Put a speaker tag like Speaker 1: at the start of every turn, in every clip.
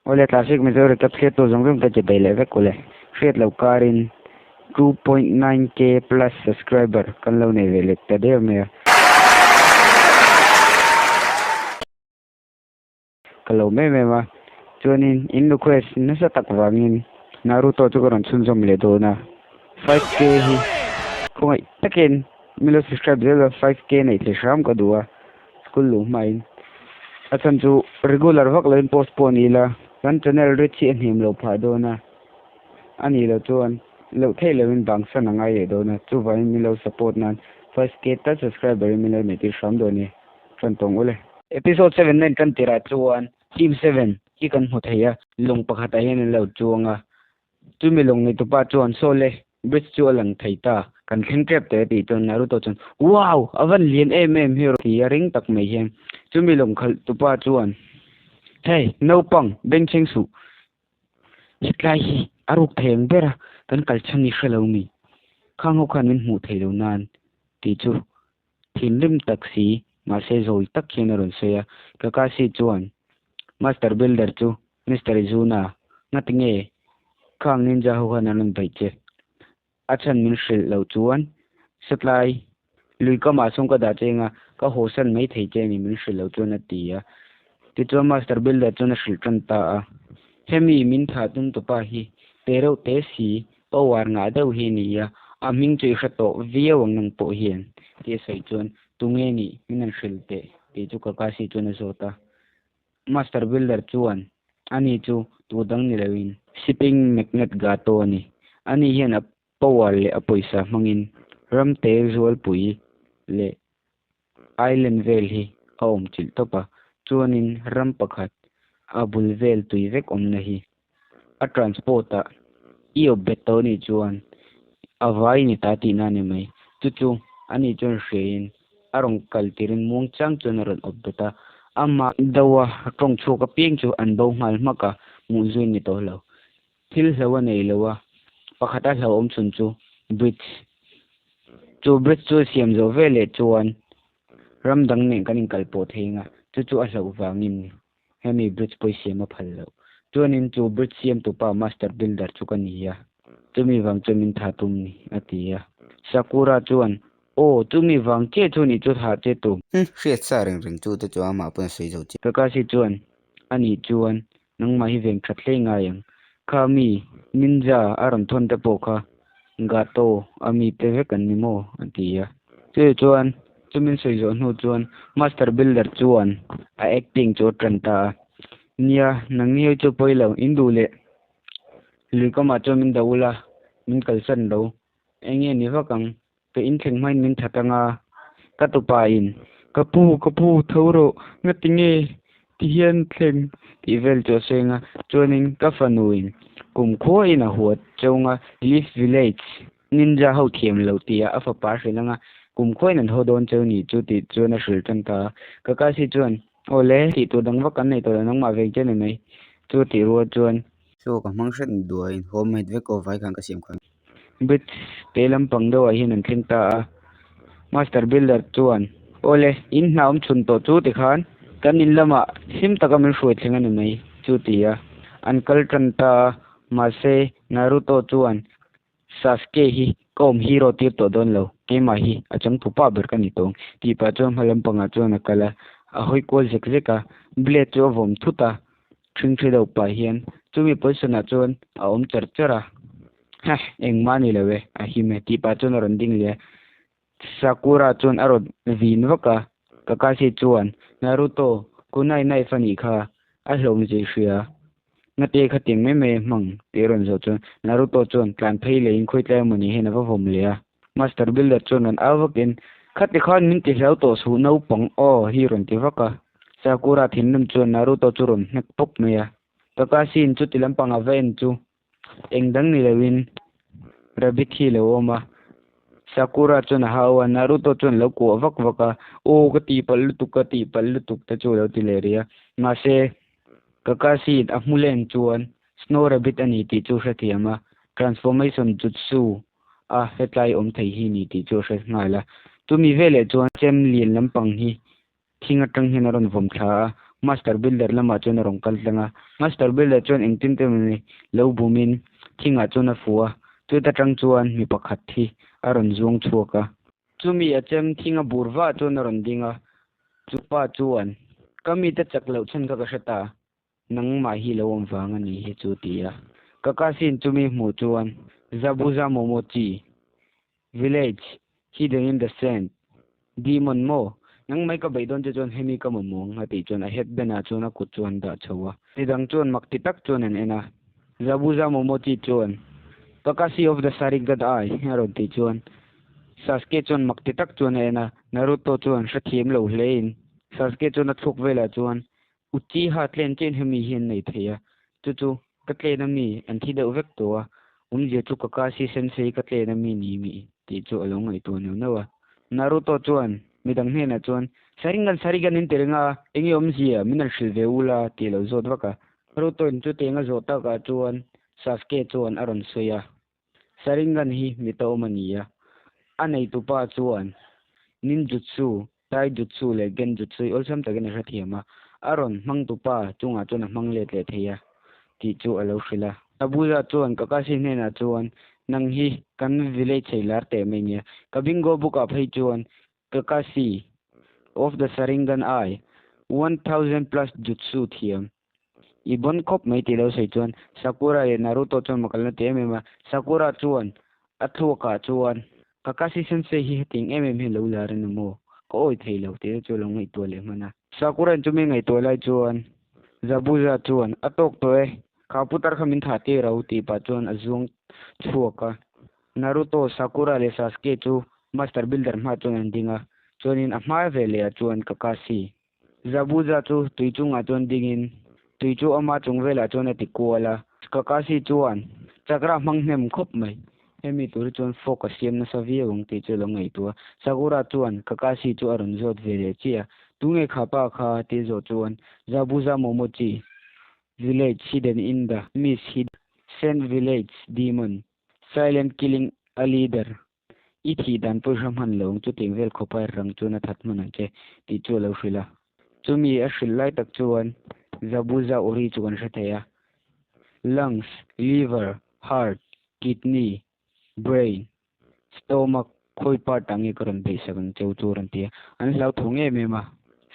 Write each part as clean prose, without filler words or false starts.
Speaker 1: Awle Classic Mizo Recap hriattu zawng zawng te che bei leh vek ule. Hriat loh karin 2.9k plus subscriber kan lo nei ve leh ta der mai a. Ka lo em em a, chuanin in request nasa tak vangin Naruto chu ka rawn chhunzawm leh dawn a. 5k hi khawngaih takin min lo subscribe zel a, 5k neih thei hram ka duh a, school luh hmain. A chhan chu regular vak loin post pawh ni ila kan channel reach hi a hnem lo phah dawn a, a nih loh chuan loh theih loin bang san a ngai leh dawn a, chuvangin min lo support nan 5k tal subscriber in min lo neih tir hram dawn e. Ṭan tawng ule. Episode 7 na inṭan tirah chuan Team 7 hi kan hmu thei a, lawng pakhatah hian an lo chuang a, chumi lawng neitupa chuan Saw le, bridge chu a lang thei ta, kan thleng ṭep teh a tih chuan Naruto chuan Wow! A van lian em em hi ti a ring tak mai hian chumi lawng khalh tupa chuan Hey, naupang, bengchheng suh, hetlai hi a ruk thei ang ber a, kan kal chhan i hre lo mi? Khang ho khan min hmuh thei lo nan tih chu Thinrim tak si, mahse zawi tak hian a rawn sawi a. Kakashi chuan Master Builder chu Mister Izuna, ngati nge khang ninja ho khan an rawn beih che? A chhan min hrilh loh chuan satlai lui kamah sawn ka dah che anga ka haw san mai thei che a ni min hrilh loh chuan a ti a. Tichuan Master Builder chuan a hrilh tan ta a. Hemi min thah tum tupa hi te reuh te si Power ngah deuh hi a ni a, a hming chu i hre tawh viau ang nang pawh hian tih a sawi chuan tunge nih min han hrilh teh tih chu Kakashi chuan a zawt a. Master Builder chuan ani chu tu dang ni loin Shipping Magnate Gato a ni. Ani hian a power leh a pawisa hmangin ramte zualpui leh island vel hi a awm chilh tawp a, chuanin ram pakhat a bul vel tui vek awmna hi a transport ah i awp bet tawh anih chuan a vai ni ta tihna a ni mai. Chu chu ani chuan hriain a rawn kal tirin muang chang chuan a rawn awp bet a, amah deuha tawng chhuak apiang chu an bo nghal hmak a, hmuh zui a ni tawh lo. Thil hlo a nei lo a, pakhat a hlauhawm chhun chu bridge. Chu bridge chu siam zawh veleh chuan ram dang nen kan inkal pawh thei ang a, chu chu a hlauh vangin hemi bridge pawh i siam a phal loh. Chuanin chu bridge siamtupa master builder chu ka ni a, chumi vang chuan min tha tum ni, a ti a. Sakura chuan, Aw, chumi vang chiah chu nih chu tha che tum.
Speaker 2: Hriat sa reng reng chu te chu amah pawn a sawi zo chiah.
Speaker 1: Kakashi chuan, Ani chuan Nangmah hi veng that hlei ngai ang. Kha mi ninja a rawn thawn te pawh kha Gato a mi te vek an ni maw? a ti a. Chu chuan chumin sawi zawh hnu chuan Master Builder chuan a acting chu a tan ta a. Nia, nangni hi chu pawi lo, in duh leh lui kamah chuan min dah ula, min kalsan lo. Eng nge ni vak ang? Ka inthleng hmain min that anga ka tupa in ka pu ka pu tho rawh ngati nge ti hian thleng tih vel chu a sawi anga chuanin ka fanu in kumkhua in a huat chawnga Leaf Village ninja ho thiam lo tia a fapa a hrilh anga kumkhua in an haw dawn cheu ni chu tih chuan a hrilh tan ta a Kakashi chuan awle tih tur dang vak kan nei tawh lo nangmah veng che ni mai chu tih rual chuan
Speaker 2: Chaw ka hmang hret duai in homemade vek aw vai khan ka siam khan.
Speaker 1: Bridge te lampang deuhah hian an thleng ta a, Master Builder chuan, Awle, in hna awm chhun tawh chu tikhan kan in lamah hlim taka min hruai thleng a ni mai, chu ti a. An kal tan ta a, mahse Naruto chuan Sasuke hi ka awm hero tir tawh dawn lo, keimah hi a changtu pa ber ka ni tawh ang, tih pah chuan hma lampangah chuan a kal a, a hawi kual zek zek a, blade chu a vawm thut a, Ṭhingṭhi deuh pah hian chumi position ah chuan a awm char char a, Heh, engmah a ni lo e, a him e tih pah chuan a rawn ding leh a. Sakura chuan a rawn vin vak a, Kakashi chuan, Naruto, kunai knife a nih kha, a hlawm zui hria. Ngate kha tiang mai mai a hmang tih a rawn zawh chuan Naruto chuan tlan phei leh in khawitlai emawni hian a va vawm leh a. Master Builder chuan rawn au vakin, Khati khan min ti hlau tawh suh naupang aw hi rawn ti vak a. Sakura thinrim chuan Naruto chu rawn hnek pawp mai a. Kakashi-in chuti lampang a va en chu eng dang ni loin Rabbit hi a lo awm a. Sakura chuan a hau a, Naruto chuan a lo kuah vak vak a, Aw ka tihpalh lutuk, ka tihpalh lutuk te chu a lo ti leh rih a. Mahse, Kakashi-in a hmu len chuan Snow Rabbit a ni tih chu hrethiam a, Transformation Jutsu a hetlai awm thei hi ni tih chu a hre nghal a. Chumi veleh chuan chem lian lampang hi thing atang hian a rawn vawm thla a. Master Builder lamah chuan a rawn kal tlang a. Master Builder chuan engtin te mawni lo bumin thingah chuan a fuh a, chuta tang chuan mi pakhat hi a rawn zuang chhuak a. Chumi a chem thing a bur vah chuan a rawn ding a, chupa chuan, Ka mite chak loh chhan kha ka hre ta, nangmah hi lo awm vang a ni hi chu ti a. Kakashin chumi hmuh chuan, Zabuza Momochi, Village, Hidden in the Sand, Demon maw? Nang mai ka beih dawn che chuan hemi ka mamawh ang a tih chuan a headband ah chuan a kut chu an dah chho a. Midang chuan mak ti tak chuan an en a. Zabuza Momochi chuan, Kakashi of the Sharingan Eye a rawn tih chuan Sasuke chuan mak ti tak chuan a en a. Naruto chuan hrethiam lo hle in Sasuke chuan a thluk velah chuan Uchiha tlen chen hemi hi an nei thei a, chu chu ka tlen a mi an thi deuh vek tawh a, awmzia chu Kakashi Sensei ka tlen a mi ni mi tih chu a lo ngaihtuah neuh neuh a. Naruto chuan midang hnenah chuan, Sharingan Sharingan in ti reng a, enge awmzia min han hrilh ve ula tih a lo zawt vak a. Naruto in chutiang a zawh takah chuan Sasuke chuan a rawn sawi a. Sharingan hi mi ta awm a ni a, a neitupa chuan Ninjutsu, Taijutsu leh Genjutsu hi awlsam takin a hrethiam a, a rawn hmangtupa chungah chuan a hmang let leh thei a tih chu a lo hrilh a. Zabuza chuan Kakashi hnenah chuan, Nang hi kan village chei lar teh mai nia, ka bingo book ah phei chuan Kakashi of the Sharingan Eye, 1000 plus jutsu thiam I bawn khawp mai tih lo sawi chuan Sakura leh Naruto chuan makalna ti em em a, Sakura chuan a thluakah chuan Kakashi Sensei hi hetiang em em hi lo lar a ni maw? Ka awi thei lo tih te chu a lo ngaihtuah leh hman a. Sakura in chumi ngaihtuah lai chuan Zabuza chuan a tawk tawh e, kha putar kha min thah tir ro tih pah chuan a zuang chhuak a. Naruto, Sakura leh Sasuke chu Master Builder hmaah chuan an ding a, chuanin a hma ve leh ah chuan Kakashi Zabuza chu tui chungah chuan dingin tui chu ama chung velah chuan a ti kual a. Kakashi chuan chakra hmang hnem khawp mai. Hemi tur hi chuan fawk a siam nasa viau ang tih chu a lo ngaihtuah a. Sakura chuan Kakashi chu a rawn zawt ve leh chiah a. Tunge kha pa kha tih zawh chuan Zabuza Momochi village hidden in the mist hidden sand village demon silent killing a leader I thih dan pawh i hre hman lo ang chu tih vel khawpa i rang chuan a that hman ang che tih chu a lo hrilh a. Chumi a hrilh lai tak chuan Zabuza uri chu kan hre thei a, lungs, liver, heart, kidney, brain, stomach khawi part ah nge ka rawn beihsak ang cheu chu a rawn ti a, an hlauthawng em em a.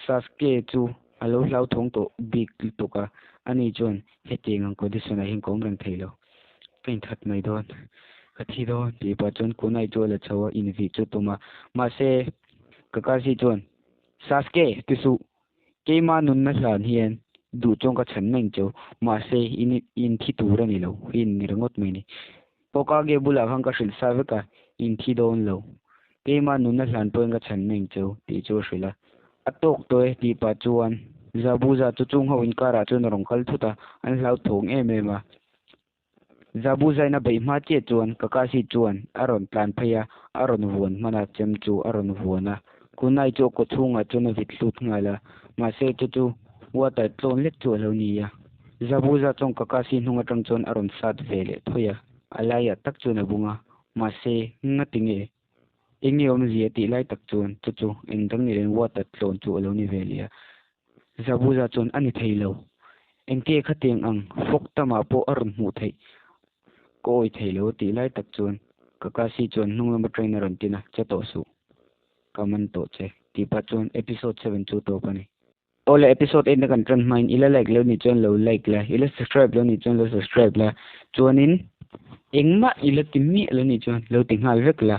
Speaker 1: Sasuke chu a lo hlauthawng tawh bik lutuk a, ani chuan hetiang ang condition ah hian ka awm reng thei lo. Ka inthat mai dawn, ka thi dawn tih pah chuan Kunai chu a la chho a, invih chu tum a. Mahse, Kakashi chuan, Sasuke, ti suh! Keima nunna hlan hian duh chuan ka chhan mai ang cheu, mahse, in inthi tur a ni lo, hi in ni ringawt mai ni. Hokage bulah khan ka hrilh sa vek a, in thi dawn lo. Keima nunna hlan pawhin ka chhan mai ang cheu, tih chu a hrilh a. A tawk tawh e, tih pah chuan Zabuza chu chung ho inkarah chuan a rawn kal thut a, an hlauthawng em em a. Zabuzain a beih hma chiah chuan Kakashi chuan a rawn tlan phei a, a rawn vuan hman a, chem chu a rawn vuan a. Kunai chu a kaw chhungah chuan a vit hlut nghal a, mahse chu chu water tlawn lek chu a lo ni a. Zabuza chuan Kakashi hnung atang chuan a rawn sat ve leh thawi a, a laiah tak chuan a bung a, mahse ngati nge eng nge awmzia tih lai tak chuan chu chu eng dang ni leh water tlawn chu a lo ni ve leh a. Zabuza chuan a ni thei lo. Engte khatiang ang fawk tamah pawh a rawn hmuh theih ka awi thei lo tih lai tak chuan Kakashi chuan hnung lama train a rawn tin a, Che tawh suh, ka man tawh che tih pah chuan episode 7 chu tawp a ni. Awle episode 8 na kan tan hmain ila like lo nih chuan lo like la, ila subscribe lo nih chuan lo subscribe la, chuanin engmah ila ti miah lo nih chuan lo ti nghal vek la.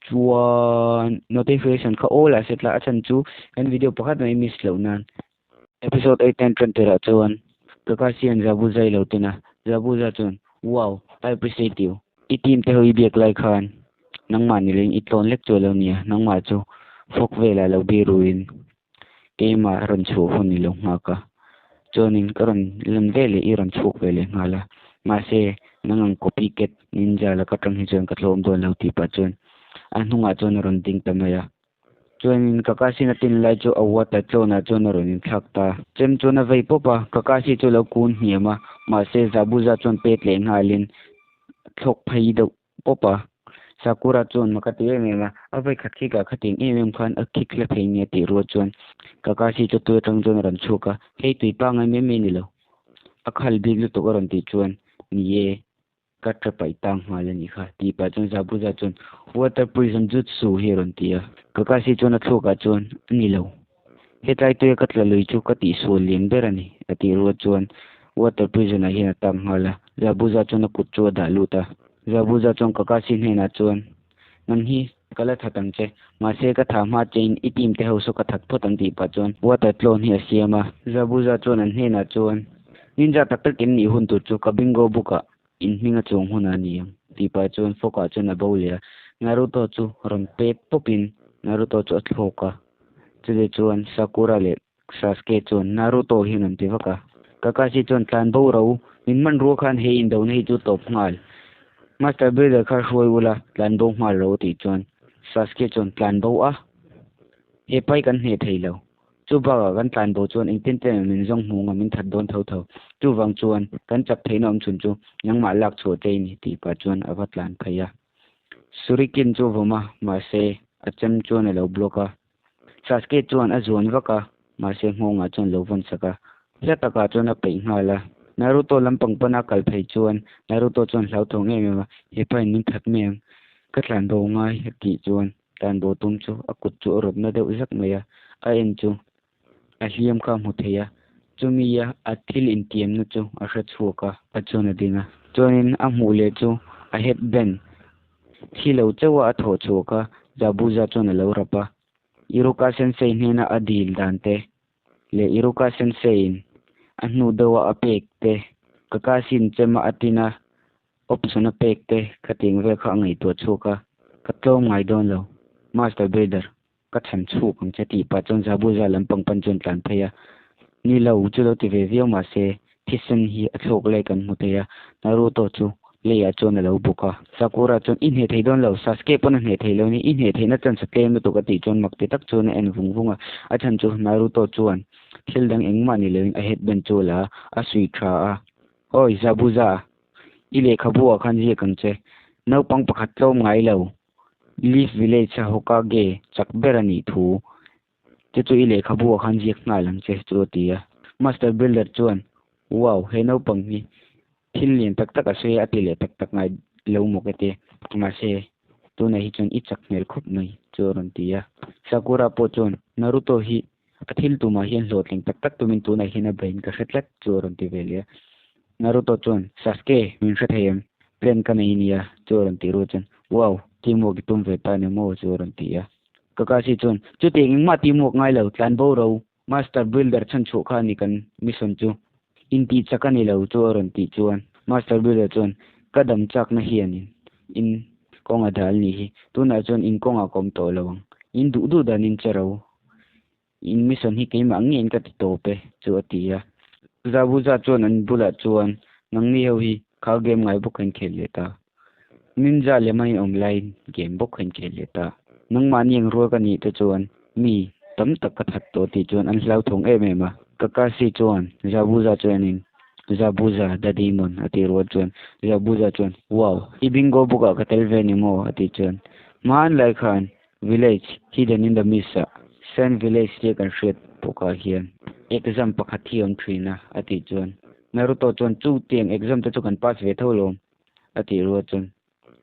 Speaker 1: Chuan notification kha all ah set la a chhan chu kan video pakhat mai miss loh nan. Episode 8 ten tan tirah chuan Kakashi hian Zabuza i lo tin a, Zabuza chuan Wow, I appreciate you. I team te ho i biak lai khan nangmah ni leng i tlawn lek chu a lo nia, nangmah chu fawk velah lo biruin keimah rawn chhuah hun i lo nghak a, chuanin ka rawn lan veleh i rawn chhuak veleh nghal a, mahse nang ang copycat ninja laka tang hi chuan ka tlawm dawn lo tih pah chuan a hnungah chuan a rawn ding ta mai a, chuanin Kakashi na tin lai chu a water tlawn ah chuan a rawn inthlak ta, chem chuan a vei pawp a, Kakashi chu a lo kun hniam a, mahse Zabuza chuan pet leh nghalin thlawk phei deuh pawp a. Sakura chuan mak a ti em em a, a vai khat khik ah khatiang em em khan a khik hla thei nia tih rual chuan Kakashi chu tui atang chuan a rawn chhuak a, hei tui pangai mai mai ni lo, a khal bik lutuk a rawn tih chuan ni e, ka tha paih tang nghal a nih kha tih pah chuan Zabuza chuan water prison jutsu hi a rawn ti a, Kakashi chuan a thluak ah chuan a ni lo, hetlai tuia ka tla lui chu ka tihsual lian ber a ni a tih rual chuan water prison ah hian a tang nghal a, Zabuza chuan a kut chu a dah lut a. Zabuza chuan Kakashi hnenah chuan, Nang hi ka la that ang che, mahse ka thah hma chein i team te ho saw ka that phawt ang tih pah chuan water clone hi a siam a. Zabuza chuan an hnenah chuan, Ninja tak tak in nih hun tur chu ka bingo book ah in hming a chuang hunah a ni ang tih pah chuan fog ah chuan a bo leh a. Naruto chu rawn pet pawp in Naruto chu a thlawk a, chutih chuan Sakura leh Sasuke chuan Naruto hian an ti vak a. Kakashi chuan tlan bo ro, min hmanrua khan he indona hi chu tawp nghal. Master Builder kha hruai ula, tlan bo nghal ro tih chuan Sasuke chuan tlan bo a. He pai kan hneh thei lo. Chu bakah kan tlan bo chuan engtin ten min zawng hmu nga min that dawn tho tho. Chuvang chuan kan chak theihna awm chhun chu nangmah lak chhuah che i ni tih pah chuan a va tlan phei a. Shuriken chu a vawm a, mahse a chem chuan a lo block a. Sasuke chuan a zuan vak a, mahse nghawngah chuan lo vawn sak a. Hla takah chuan a peih nghal a. Naruto lampang pana kal phei chuan Naruto chuan hlauthawng em em a, He pain min that mai ang, ka tlan bo ngai a tih chuan tlan bo tum chu a kut chu a rawt na deuh zak mai a, a en chu a hliam kha a hmu thei a, chumi a a thil intiamna chu a hre chhuak a. A chuan a ding a, chuanin a hmuh leh chu a headband Thi lo chauh a a thawh chhuak a, Zabuza chuan a lo rap a. Iruka Sensei hnena a dil dan te leh Iruka Sensei-in a hnu deuha a pek te, Kakashi-in chema a tin a option a pek te khatiang vel kha a ngaihtuah chhuak a, Ka tlawm ngai dawn lo, Master Builder. Ka chhan chhuk ang che tih pah chuan Zabuza lampang pan chuan tlan phei a. Ni lo, chu lo ti ve viau mahse thisen hi a thlawk lai kan hmu thei a, Naruto chu leiah chuan a lo bawk a. Sakura chuan i hneh thei dawn lo, Sasuke pawn a hneh thei lo ni, i hneh theihna chance a tlem lutuk a tih chuan mak ti tak chuan a en vung vung a. A chhan chu Naruto chuan thil dang engmah ni loin a headband chu a la a, a suih tha a. Awi Zabuza, i lehkhabu ah khan ziak ang che, naupang pakhat tlawm ngai lo. Leaf Village a Hokage chak ber a nih thu te chu i lehkhabu ah khan ziak nghal ang che chu a ti a. Master Builder chuan, Wow, he naupang hi thil lian tak tak a sawi a, a ti leh tak tak ngai lo maw ka ti. Mahse, tunah hi chuan i chak hmel khawp mai chu a rawn ti a. Sakura pawh chuan, Naruto hi a thil tumah hian hlawhtling tak tak tumin tunah hian a bein ka hre tlat chu a rawn ti ve leh a. Naruto chuan, Sasuke, min hre thei em? Plan ka nei nia chu a rawn ti rual chuan, Wow, teamwork i tum ve ta ni maw chu a rawn ti a. Kakashi chuan, Chutiang engmah teamwork ngai lo, tlan bo ro, Master Builder chhan chhuah kha a ni kan mission chu. Intih chak a ni lo chu a rawn tih chuan, Master Builder chuan, Ka dam chakna hianin in kawng a dal nih hi, tunah chuan in kawngah ka awm tawh lo ang, in duh duh danin che ro. In mission hi keimah ngeiin ka ti tawp e, chu a ti a. Zabuza chuan an bulah chuan, Nangni ho hi kha game ngai bawk kha in khel leh ta. Ninja lem a in awm laiin game bawk kha in khel leh ta. Nangmahni ang rual ka nih te chuan mi tam tak ka that tawh tih chuan an hlauthawng em em a. Kakashi chuan Zabuza chu enin, Zabuza, the demon, a tih rual chuan Zabuza chuan, Wow, i bingo book ah ka tel ve ni maw? a tih chuan, Hmanlai khan Village, Hidden in the Mist ah Sand Village tia kan hriat bawkah hian exam pakhat hi a awm thin a, a tih chuan Naruto chuan chu tiang exam te chu kan pass ve tho lawm a tih rual chuan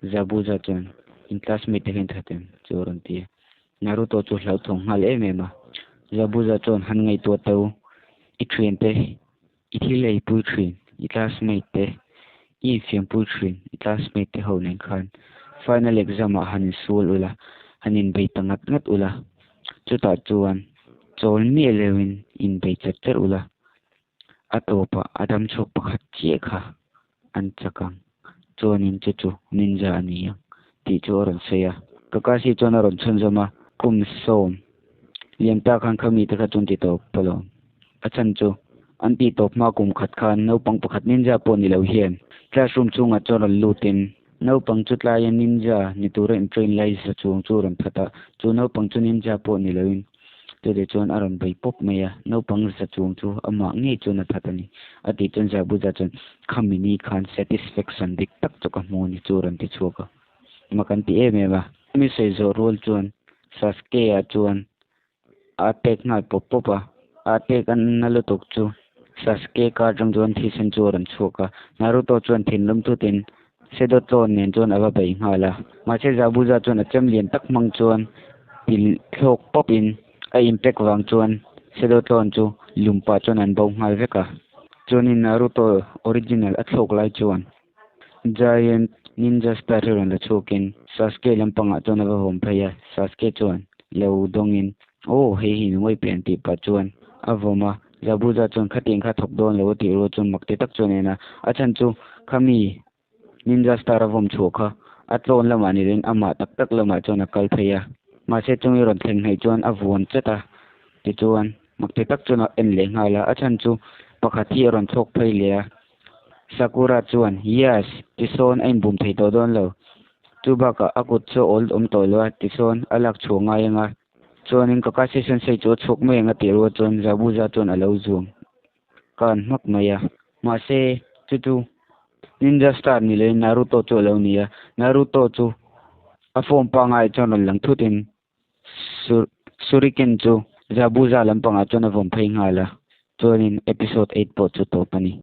Speaker 1: Zabuza chuan in classmate te hian that em chu a rawn ti a, Naruto chu hlauthawng nghal em em a, Zabuza chuan han ngaihtuah tho i thiante I thil ei pui thin, i classmate te, i infiam pui thin, i classmate te ho nen khan final exam ah han insual ula, han inbei ta ngat ngat ula, chutah chuan chawl miah leuh in inbei chat chat ula, a tawpah a dam chhuak pakhat chiah kha an chak ang, chuanin chu chu ninja a ni ang tih chu a rawn sawi a. Kakashi chuan a rawn chhunzawm a, kum sawm lian ta khan kha mite kha chuan ti tawp alawm. A chhan chu an tih tawp hma kum khat khan naupang pakhat ninja pawh ni lo hian classroom chhungah chuan rawn lutin naupang chu tlaia ninja ni tura in train lai za chuang chu a rawn that a, chu naupang chu ninja pawh ni loin Chutih chuan a rawn bei pawp mai a, naupang za chuang chu amah ngei chuan a that a ni. A tih chuan Zabuza chuan, Khami ni khan satisfaction dik tak chu ka hmu a ni chu a rawn ti chhuak a. Mak an ti em em a. Mi sawi zawh rual chuan Sasuke-a chuan a tek nghal pawp pawp a. A tek a na lutuk chu Sasuke kar atang chuan thisen chu a rawn chhuak a. Naruto chuan thinlum thutin Shadow Clone nen chuan a va bei nghal a. Mahse Zabuza chuan a chem lian tak hmang chuan ti thlawk pawpin a impact vang chuan Shadow Clone chu lum pah chuan an bo nghal vek a. Chuanin Naruto original a thlawk lai chuan Giant Ninja Star hi rawn la chhuakin Sasuke lampangah chuan a va vawm phei a, Sasuke chuan lo dawngin Aw hei hi nungawi pian tih pah chuan a vawm a, Zabuza chuan khatiang kha thawk dawn lo a tih rual chuan mak ti tak chuan a en a, a chhan chu khami Ninja Star a vawm chhuah kha a tlawn lamah ni loin amah tak tak lamah chuan a kal phei a, mahse chumi rawn thleng hnaih chuan a vuan chat a, tichuan mak ti tak chuan a en leh nghal a, a chhan chu pakhat hi a rawn thlawk phei leh a. Sakura chuan, Yes! Tisawn a inbum thei tawh dawn lo. Chu bakah a kut chu a awl awm tawh lo a, tisawn a lak chhuah ngai ang a. Chuanin Kakashi Sensei chu a chhuak mai ang a tih rual chuan Zabuza chuan a lo zuang kan hmak mai a. Mahse, chu chu Ninja Star ni loin Naruto chu a lo ni a. Naruto chu a form pangngai chuan rawn lang thutin Shuriken chu Zabuza lampangah chuan a vawm phei nghal a. Chuanin episode eight pawh chu tawp a ni.